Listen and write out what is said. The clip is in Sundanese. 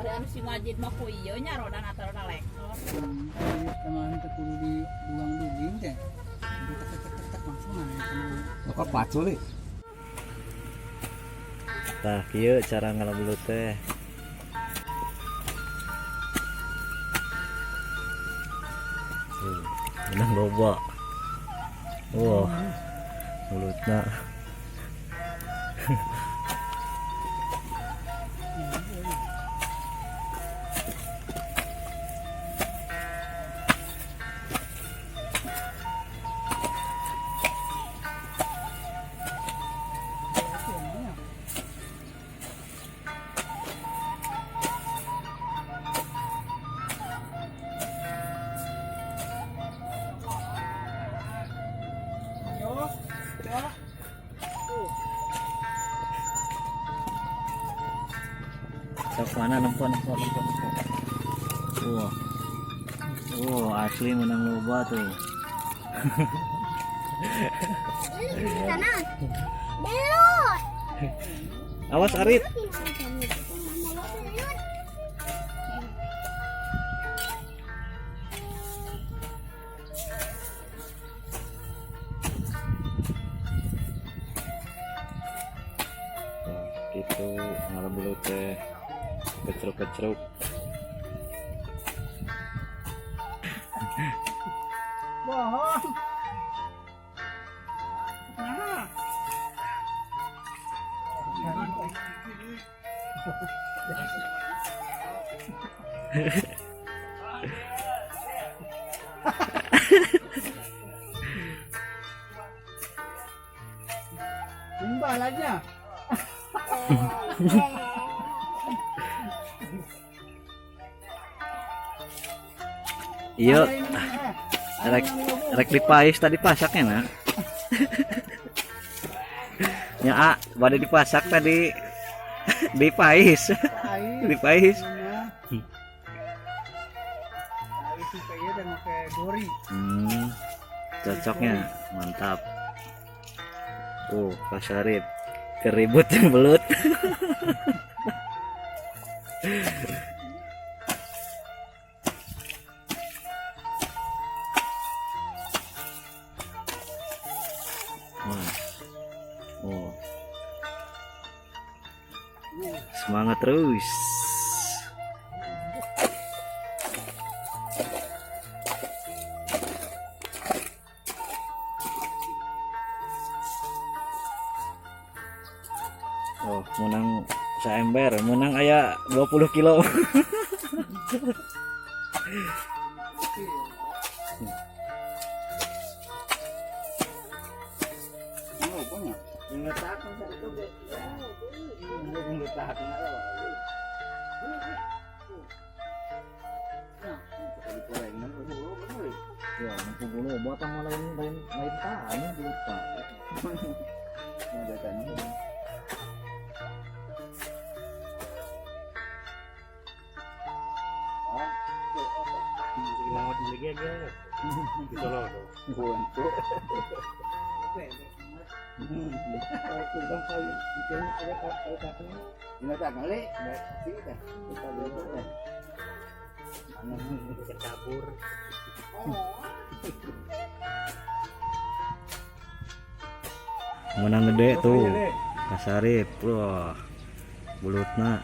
Ari anu si Majid mah ku ieu nya roda atau roda lekor. Kemarin teh kudu dibuang duging teh. Tek tek tek tek langsung naik. Kok pacul ih. Tah kieu cara ngala belut teh. Tuh, menang loba. Wah, mulutna. Sok mana nempo nempo nempo nempo. Wah. Wah, asli menang loba tuh. Belut. Awas Arit. Belut. Tuh, gitu ngala belut teh. Kecruk-kecruk. Bohong. Nah. Timbal aja. Iya, rek rek dipais tadi pasaknya nah. Ya, A, pada dipasak tadi. Dipais. Dipais. Cocoknya mantap. Tuh, Pak Syarif keribut yang belut. Wah. Oh. Semangat terus. Oh, menang saember, menang aya 20 kilo. Ya, mampu bulu batang malah lain lain lain tani lupa. Menang gede tuh. Kasarip, wah. Bulutna